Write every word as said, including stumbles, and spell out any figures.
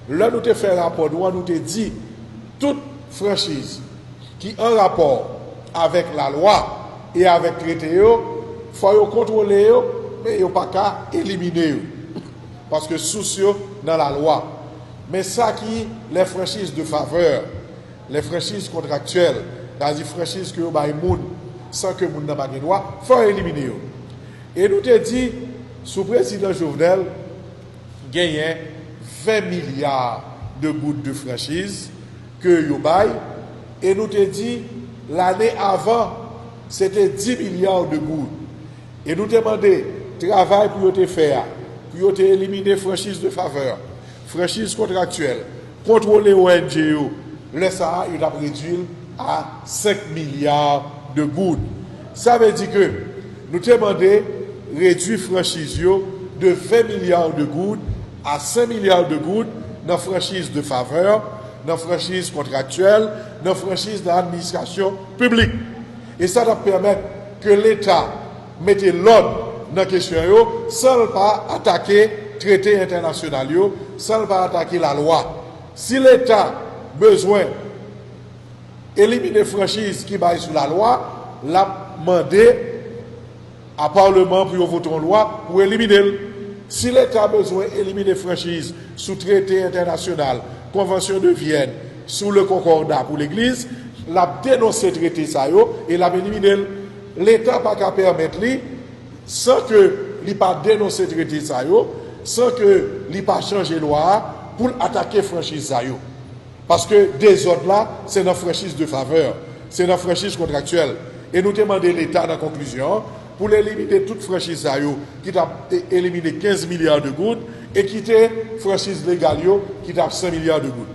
Lè nou te fè rapò nou an, nou te di tout franchiz ki an rapò avèk lalwa e avèk trete yo, fò yo kontwole yo, men yo pa ka elimine yo. Paske sous yo nan lalwa. Men sa ki les franchises de faveur, les franchises contractuelles, sa di franchiz ke yo bay moun san ke moun nan pa gen dwa, fò yo elimine yo. E nou te di, sou prezidan Jovenel, genyen ven milya de goud de franchiz ke yo bay, e nou te di, lane avan, se te dis milya de goud. E nou te mande travay pou yo te fè a, pou yo te elimine franchiz de favè, franchiz kontraktyèl, kontwole O N G yo, lè sa a, yo t ap redwi l a senk milya de goud. Sa vle di ke nou te mande redwi franchiz yo de ven milya de goud a senk milya de goud nan franchiz de favè, nan franchiz kontraktyèl, nan franchiz nan administrasyon piblik. E sa t ap pèmèt ke Leta mete lòd nan kesyon yo san l pa atake trete entènasyonal yo, san l pa atake lalwa. Si Leta bezwen elimine franchiz ki bay sou lalwa, l ap mande a Palman an pou yo vote yon lwa pou elimine l. Si Leta bezwen elimine franchiz sou trete entènasyonal, Konvansyon de Vyèn, sou le Concordat pou legliz, l ap denonse trete sa yo e l ap elimine l. Leta pa ka pèmèt li, san ke li pa denonse trete sa yo, san ke li pa chanje lwa a, pou l atake franchiz sa yo. Paske dezòd la, se nan franchiz de favè, se nan franchiz kontraktyèl. E nou te mande Leta nan konklizyon an pou l elimine tout franchiz sa yo ki t ap e- elimine kenz milya de goud e kite franchiz legal yo ki t ap senk milya de goud.